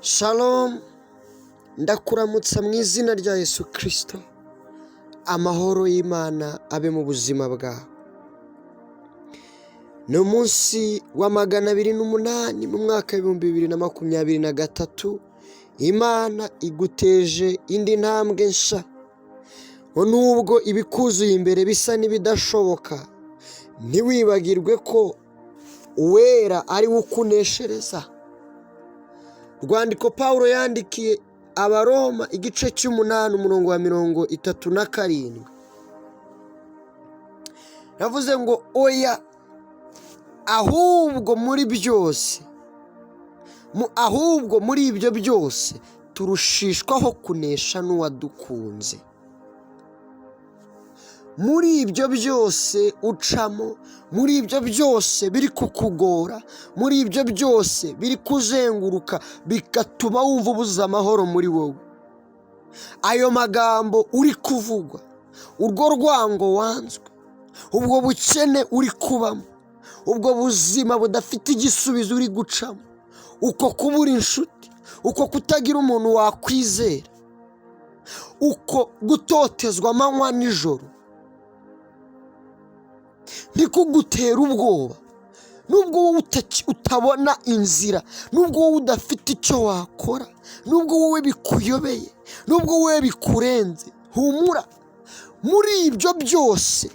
Shalom, ndakuramutsa mu izina rya Yesu Kirisito. Amahoro y'Imana abe mu buzima bwawe. Ni umunsi wa 208 mu mwaka w'2023. Imana iguteje indi ntambwe nshya. Nubwo ibikuzuye imbere bisa n'ibidashoboka, ntiwibagirwe ko Uwera ari we ukuneshereza. Rwandiko Pawulo yandikiye Abaroma, igice cy'umunani, umurongo wa 37, yavuze ngo: "Oya, ahubwo muri byose, ahubwo muri ibyo byose turushishwaho kunesha n'uwadukunze." Muri ibyo byose ucamo, muri ibyo byose biri kukugora, muri ibyo byose biri kuzenguruka bigatuma wumva ubuze amahoro muri wowe, ayo magambo uri kuvugwa, urwo rwango wanzwe, ubwo bukene uri kubamo, ubwo buzima budafite igisubizo uri gucamo, uko kubura inshuti, uko kutagira umuntu wakwizera, uko gutotezwa amanywa nijoro, ntikugutere ubwoba. Nubwo wowe utabona inzira, nubwo wowe udafite icyo wakora, nubwo wowe bikuyobeye, nubwo wowe bikurenze, humura. Muri ibyo byose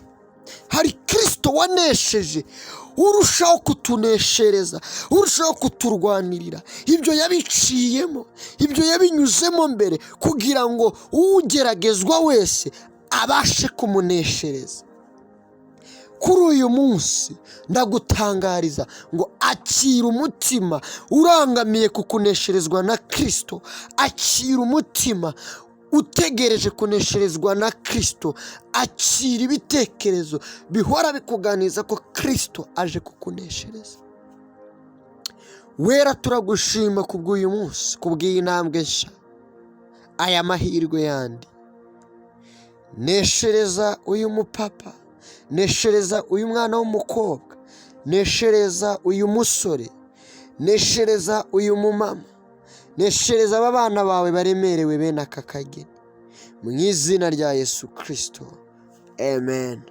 hari Kirisito wanesheje, urushaho kutuneshereza, urushaho kuturwanirira. Ibyo yabiciyemo, ibyo yabinyuzemo mbere kugira ngo ugeragezwa wese abashe kumuneshereza. Kuri uyu munsi ndagutangariza ngo akira umutima urangamiye kukunesherezwa na Kirisito, akira umutima utegereje kunesherezwa na Kirisito, akira ibitekerezo bihora bikuganiza ko Kirisito aje kukuneshereza. Wera, turagushima kubw'uyu munsi, kubw'iyi ntambwe nshya, aya mahirwe yandi. Neshereza uyu mupapa, neshereza uyu mwana w'umukobwa, neshereza uyu musore, neshereza uyu mumama, neshereza aba bana bawe baremerewe bene aka kageni, mu izina rya Yesu Kirisito, amen.